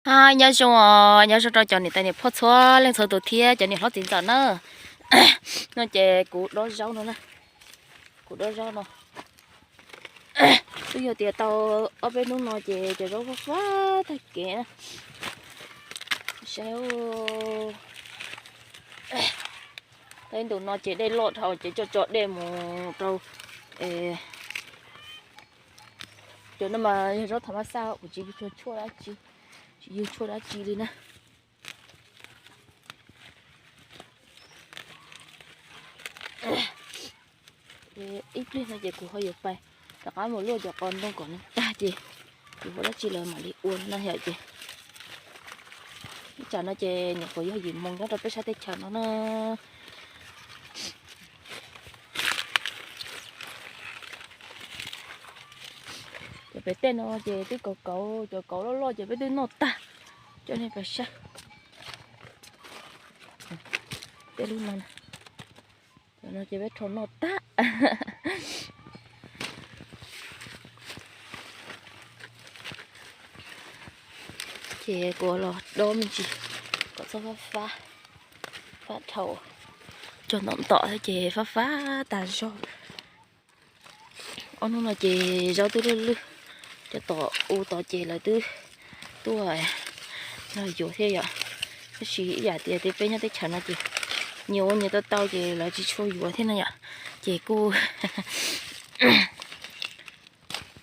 Hi, nyob zoo os, nyob zoo rau cov niam tais niam phauj txhua leej txhua tus thiab cov niam hlob txiv ntxawm na. No ces kuv dob zaub no na, kuv dob zaub no. Twb yog tias tau ob peb hnub no ces cov zaub fab fab tag kev na. Saib, tau ib ntus no ces dej loj dhau ces coj tso dej mus rau, cov no mas yog zaub thaum mab xaj, kuv tsis yug tshuaj dab tsi, tsis yug tshuaj dab tsi li na. Ib pliag no ces kuv ho yuav pais rov qab mus luaj cov qos ntoo kom nws tag ces kuv ua dab tsi lawm mam li ua no yom. Ces ib tsam no ces nyuam qhuav yog yim moos nyob rau peb sab teb chaws no na. Cov pem tej no ces twb kauv kauv, cov kauv loj loj ces peb twb noj tag. Coj nej pais saib tej lub no, cov no ces peb rho noj tag. Ces kuv los dob me ntsis kom txhob fab, fab dhau. Cog ntom ntom thiab ces fab fab tas zog. Ob hnub no ces zaub twb lwj lwj, cov tom u tod ces lawv twb tuaj los yuav thiab yom. Tab sis ib yam tias peb nyob teb chaws no ces nyias ua nyias tau tau ces lawv tsis tshua yuav thiab no yom. Ces kuj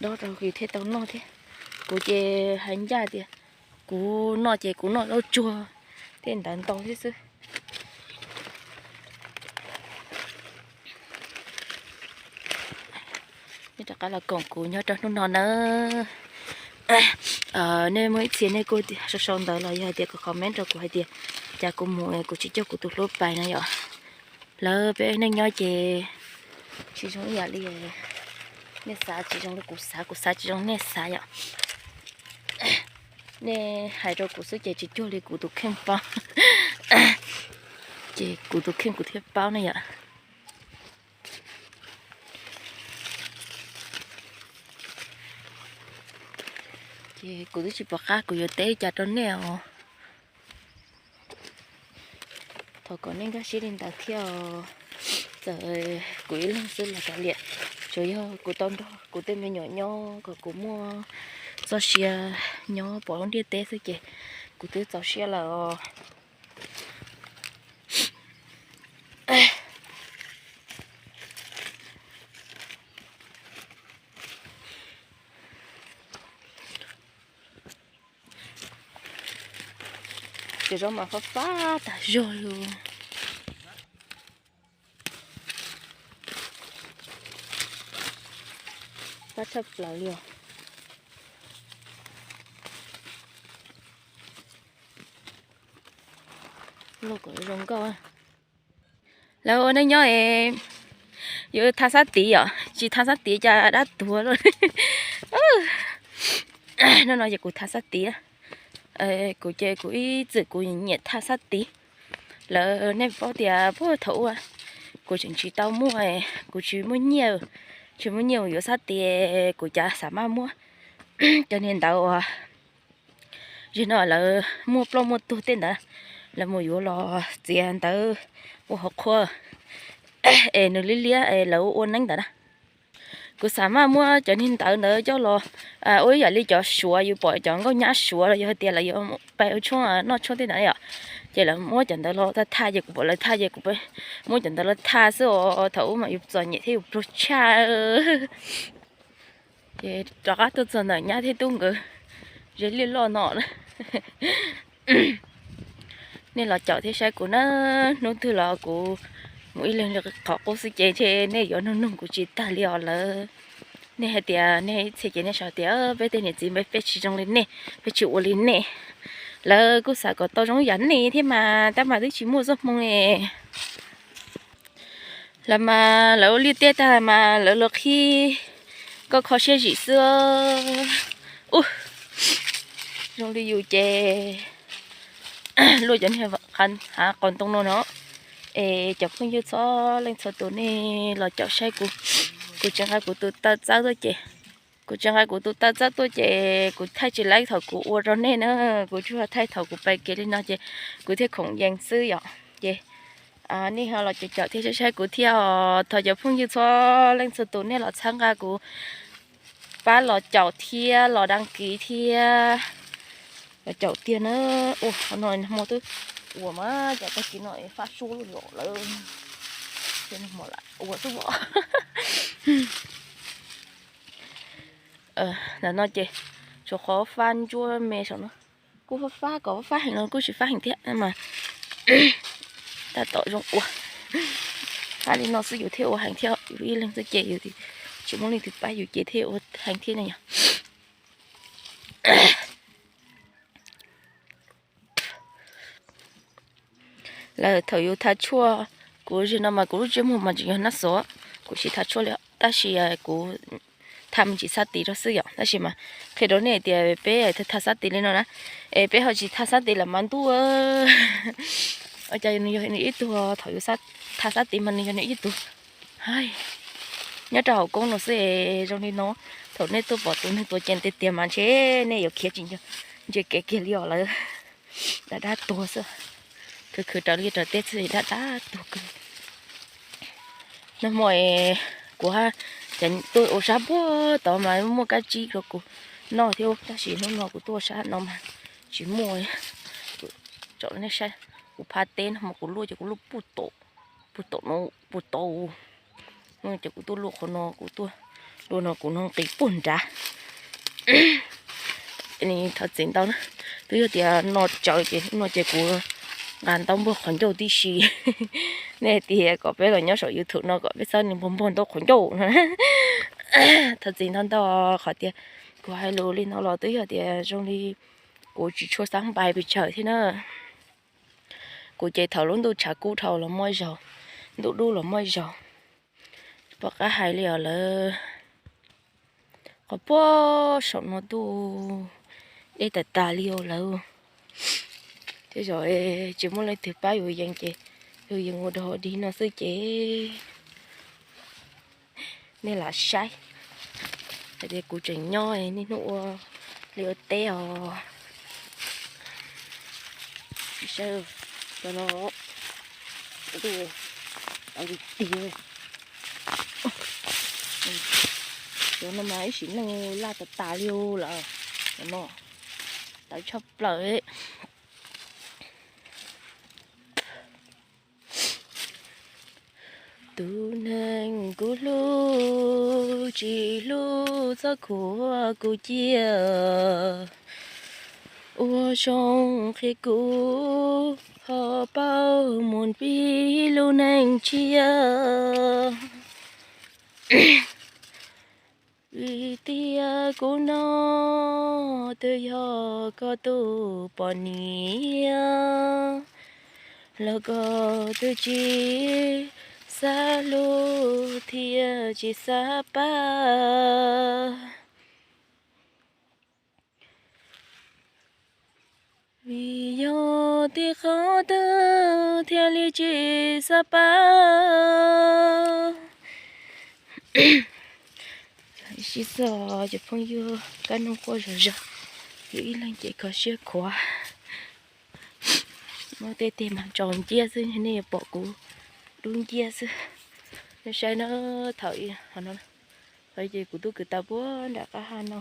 dob rau yus thiaj tau noj thiab. Kuv ces hais ncaj tias kuv noj ces kuv noj zaub tsuag tej ntawd ntau thiab xwb. Nej rov qab los koom kuv nyob rau hnub no na. Nej muaj ib txhia nej kuj sau sau ntawv los yog hais tias kom comment rau kuv hais tias cas kuv mus kuv tsis coj kuv tus hlub pais no yom. Lawv peb neej nyob ces tsis zoo ib yam li nej xav, tsis zoo li kuv xav, kuv xav tsis zoo nej xav yom. Nej hais rau kuv xwb ces tsis cuag li kuv tus kheej paub. Ces kuv tus kheej kuv thiaj paub ne yom. Ces kuv twb tsis pom qab kuv yuav teb li cas rau nej os. Thov kom nej nkag siab li ntawd thiab os. Txawm kuv ib leeg xwb los kav liam, tsuas yog kuv tau nrog kuv tej me nyuam nyob kom kuv muaj txoj sia nyob pom lub ntiaj teb xwb ces kuv twb txaus siab lawm os. Cov zaub mas fab fab tas zog li. Fab tshaj plaws li os. Loj kom zoo nkauj. Lawv ua neej nyob es yuav tha xab tiv yom, tsis tha xab tiv cas dab tuag lawm. Hnub no ces kuv tha xab tiv. Kuv ces kuv ib txwm kuv nyiam tha xab tiv. Lawv nej paub tias puag thaum ub kuv tseem tsis tau muaj, kuv tsis muaj nyiaj, tsis muaj nyiaj mus yuav xab tiv, kuv cas xav maj muab cov niag ntawd uas Zim no lawv muaj ploj muaj tuag tej ntawd, lawv mus yuav los txiav ntawd ua hauv qhua es nws liab liab es lawv ua neeb ntawd na. Kuv xav maj muab cov niag ntawd ntawd coj los ua ib yam li cov suav, yus pom cov nkauj nyab suav los yog hais tias lawv yuav pais ua tshuaj noj tshuaj tej ntawd yom, ces lawv muab cov ntawd los thaj thaj ces kuv pom lawv thaj ces kuv muab cov ntawd los thaj xwb os. Thaum ub mas yus txom nyem thiab yus pluag tshaj. Ces rov qab tuaj txog ntawm nyab thiab tub nkawd ze liaj loj no na. Nej los caum thiab saib kuv na, hnub twg los kuv mus ib leeg li qhov qub xwb ces ntshe nej yuav nug nug kuv tsis tag li os lawm. Nej hais tias nej ib txhia ces nej sau tias peb tej niam txiv peb tsis zoo li nej, peb tsis ua li nej. Lawv kuj xav kom tau zoo yam nej thiab mas tab mas twb tsis muaj txoj hmoo. Lawv mas lawv ua liaj teb tag mas lawv los qhib nkauj kho siab zim xwb. Ub, zoo li yus ces luaj cov niag hav qos ntoo no no. Es cov phooj ywg txhua leej txhua tus nej los caum saib kuv, kuv tseem nqa kuv tus taw txawb tuaj ces Kuv tsis nqa kuv tus taw txab tuaj ces kuv thaij tsis laib thaum kuv ua rau nej na, kuv tsuas thaij thaum kuv pais kev li no ces kuv thiaj khoom yees xwb yom. Ces nej ho los caum caum thiab saib saib kuv thiab os. Thov cov phooj ywg txhua leej txhua tus nej los txhawb nqa kuv, pab los caum thiab los đăng ký thiab. Los caum tiag na. Ua qhov no hmo twb ua mas cas tag kis no fab suab lawm. Ua xwb. Ntawm no ces tshuav qhov fab ntsuab me saum no. Kuj fab fab kom fab fab heev los kuj tsis fab heev thiab mas tab tom zoo ua. Fab li no xwb yus thiaj ua heev thiab, yus ib leeg xwb ces yus tsis muaj leej twg pab yus ces thiaj ua heev thiab ne yom. Lawv thaum yus tha tshuaj, kuv zaum no mas kuv lub ntsej muag mas tseem yog nab xov, kuv tsis tha tshuaj li, tab sis kuv tha me ntsis xab tiv rau xwb yom. Tab sis mas qhia rau nej tias peb tha xab tiv li no na, es peb ho tsis tha xab tiv lawm mas ntuj, cas nws yog nws ib tug, thaum yus tha xab tiv mas nws yog nws ib tug. Nyob rau hauv koob no xwb zoo li no, thaum nej tuaj pom tus neeg tuav cees tiag tiag mas ntshe nej yuav khiav tsis ntsia kev kiag li os lawm. Dab dab tuag xwb, khwv khwv raws liaj raws teb xwb dab dab tuag kawg. Nag hmo kuv tuaj ua sab puag tod mas muaj kab tsib rau kuv noj thiab, tab sis hnub no kuv tuaj ua sab no mas tsis muaj. Tsom nej saib, kuv phab teb nag hmo kuv luaj ces kuv luaj puag tom no, puag tod. Ces kuv tuaj luaj qhov no, kuv tuaj luaj no kuv no nqis puag nrad. Thov txim ntau na, twb yog tias no tsawv ces no ces kuv nqa ntaub npuag qhov ncauj tib si. Nej tias kom peb los nyob saum YouTube no kom peb txhob npuag npuag ntaub qhov ncauj no. Thov txim ntau ntau qhov tias kuv hais lus li no los twb yog tias zoo li kuv tsis tshua xab npais pes tsawg thiab na. Kuv ces thaum lub ntuj tshav kub dhau los muaj zaug, ntuj dub los muaj zaug, pom qab hais li os lawm. Qhov puag saum no tuaj deb tas tas li os lawm. Tej zaum tsis muaj leej twg pab yus yees ces yus yees ua dog dig no xwb ces nej lam saib hais tias kuv tseem nyob niaj hnub ua liaj ua teb os. Saib, cov no, cov no mas ib sim neej laj tas tas li lawm. Cov no tawv tshaj plaws. Tus neeg kuv hlub tsis hlub txhob khuam kuv cia, ua zoo qhia kuv ho paub mus npib lub neej tshiab. Vim tias kuv no twb yog koj tus poj niam los koj twb tsis xav hlub thiab tsis xav pab. Vim yog tim qhov twg thiaj li tsis xav pab. Sib txog cov phooj ywg, kab noog quaj zom zaws, yus ib leeg ces kho siab khuav. Muab tej teg mas tsaus nciab xwb, nej yuav pom kuv dub nciab xwb. Nej saib na, thaum no ces kuv twb kwv tau puag nram qab ha no,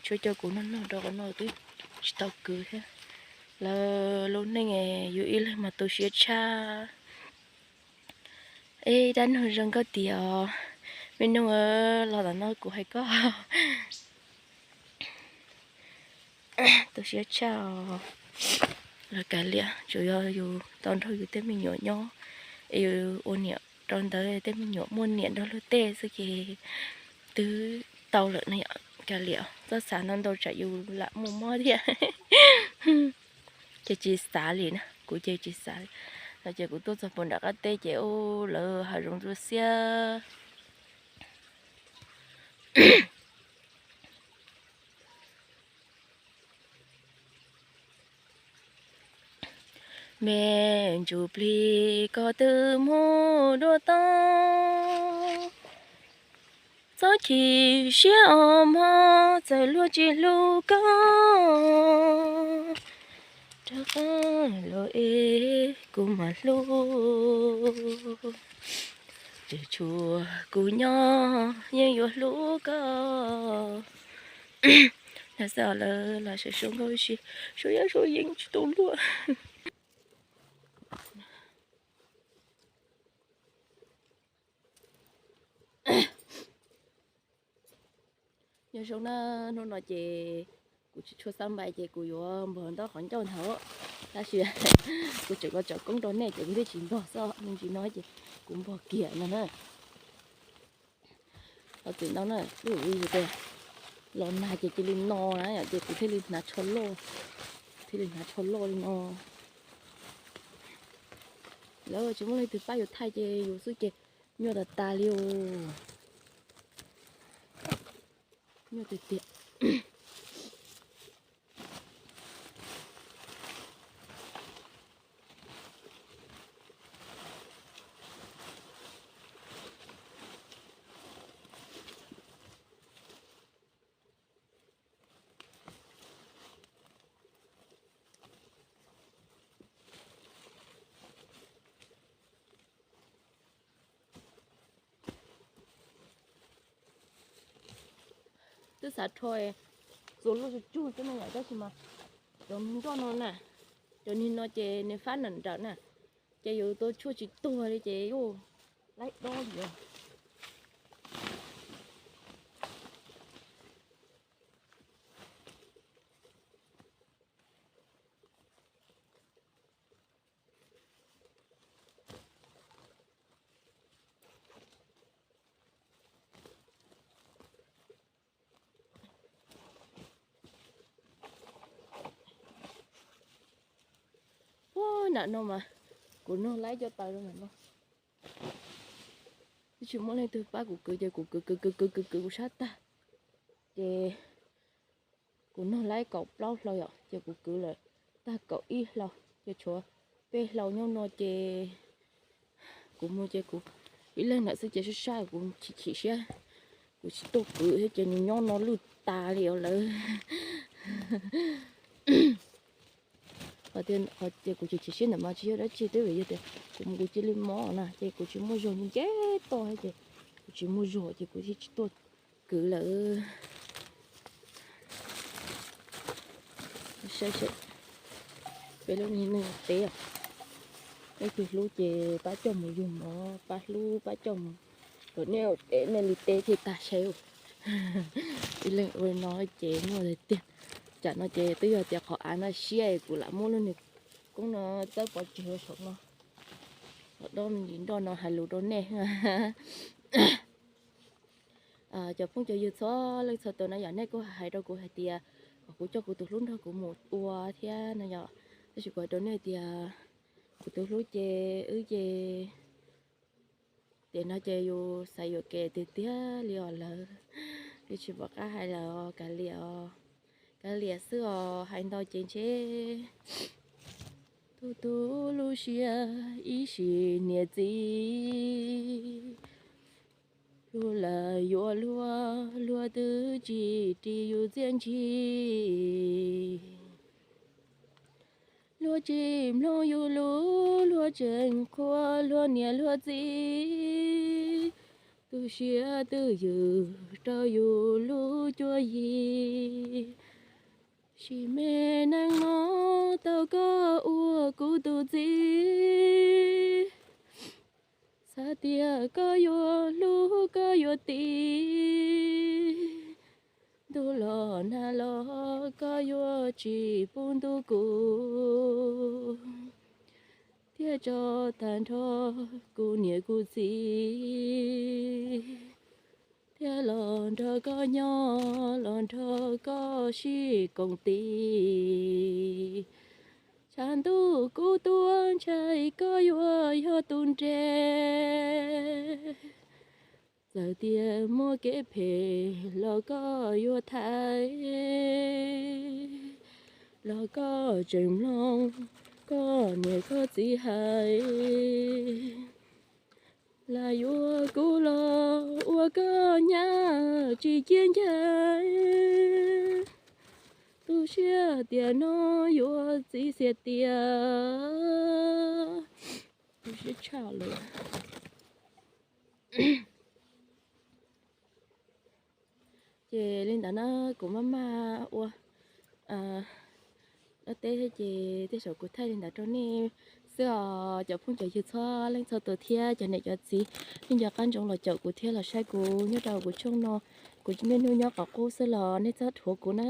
tshuav cov kuv noj noj rau qhov no twb tsis tau kwv thiab. Lawv lub neej yus ib leeg mas tu siab tshaj. Ej, dab neeg zoo nkauj tiag os. Me nug, los tom no kuv hais koj. Tu siab tshaj os. Los kav liam, tsuas yog yus tau nrog yus tej me nyuam nyob, es yus ua niam rau ntawd tej me nyuam muaj niam nrog luag tej xwb ces twb tau lawm no yom. Kav liam, txhob xav ntau ntau tsam yus lam muaj mob thiab. Ces tsis xav li na, kuv ces tsis xav li. No ces kuv tuaj txog puag nram qab teb ces ub, lawv hav zoov ntxhua xiab. Me ntsuj plig, koj twb mus dua tau. Txhob chim siab os mog, txawm luag tsis hlub koj, rov qab los es kuv mam hlub. Tseem tshuav kuv nyob yeej yuav hlub koj. Nag xav lawv los sawv suav nkauj si, suav yaj suav yeeb tsis tau luaj. Nyob zoo na, hnub no ces kuv tsis tshua xab npais ces kuv yuav npog ntaub qhov ncauj ntawd, tab sis kuv tseem los tsom koob rau nej ces kuv thiaj tsis npog xwb, me ntsis no ces kuv npog kiag no na. Los txim ntau na, ib yam li tias los nag ces cia li no na yom, ces kuv thiaj li hnav tsho loj, thiaj li hnav tsho loj li no. Lawv tsis muaj leej twg pab yus thaij ces yus xwb ces nyuaj tas tas li os. Nyuaj tiag tiag. Twb xav rho txuas luaj tsuj tsuag xwb no yom, tab sis mas cov nroj no na, cov niag no ces nws fab nram nrawm na, ces yus tua tshuaj tsis tuag li ces yuav laib dob li os. Ua nram no mas kuv nog laib cov taws rau nram no. Twb tsis muaj leej twg pab kuv kwv ces kuv kwv kwv kwv kwv kwv kwv kuv sab tag. Ces kuv nog laib kaum plaub hlau yom, ces kuv kwv lawm tag kaum ib hlau, ces tshuav peb hlau nyob no ces kuv mus ces kuv ib leeg ntawm xwb ces sab sab kuv chim chim siab, kuv tsis tuaj kwv thiab ces nws nyob no lwj tas li os lawv. Qhov tias kuv chim chim siab ntawm mas tsis yog dab tsi, twb vim yog tias kuv mus kuv cia li mob na, ces kuv tsis muaj zog nce toj thiab ces kuv tsis muaj zog ces kuv thiaj tsis tuaj kwv lawm. Saib saib peb lub niag neej teb, leej twg hlub ces pab coj mus yug mov, pab hlub pab coj mus, kom nej ua teb nej li teb thiaj tag saib. Ib leeg ua no ces muaj tiag tiag. Tsam no ces twb yog tias qhov av no siab kuv lam muab lub niag koob no txawb pov tseg saum no, los dob me ntsis nroj no hais lus rau nej. Cov phooj cov ywg txhua leej txhua tus no yom, nej kuj hais rau kuv hais tias kom kuv coj kuv tus hlub nrog kuv mus ua thiab no yom. Tab sis kuv hais rau nej tias kuv tus hlub ces wb ces tiam no ces yus xav yuam kev tiag tiag li os lawv, twb tsis pom qab hais lawm os, kav liam os, kav liam xwb os, hais ntau ces ntshe tu tu lub siab ib sim niam txiv. Luag lawm yuav luag, luag twb tsis ris yus txiaj ntsig. Luag tsis mloog yus lus, luag tseem qhuas luag niam luag txiv. Tu siab twj ywm rau yus lub cuab yig. Sim me neej no tau koj ua kuv tus txiv. Xav tias koj yuav hlub koj yuav tim, ntuj los nag los koj yuav tsis pub ntuj kuv, thiaj tso tag nrho kuv niam kuv txiv, thiaj los nrog koj nyob los nrog koj sib koom tis. Tshav ntuj kuv tuaj ntshai koj yuav yog tus nres, txawm tias muaj kev phem los koj yuav thaiv, los koj tseem mloog koj niam koj txiv hais. Lam yuav kuv los ua koj nyab tsis cia ncaim, tu siab tiam no yuav txiv xiam tiam, tu siab tshaj lawm. Ces li ntawd na, kuv maj maj ua dab teb thiab ces tej zaum kuv thaij li ntawd rau nej xwb os cov phooj cov ywg txhua leej txhua tus thiab cov niam cov txiv. Nej nco qab ntsoov los caum kuv thiab los saib kuv nyob rau kuv tshooj no, kuv niaj hnub nyob qhov qub xwb los nej txhob dhuav kuv na.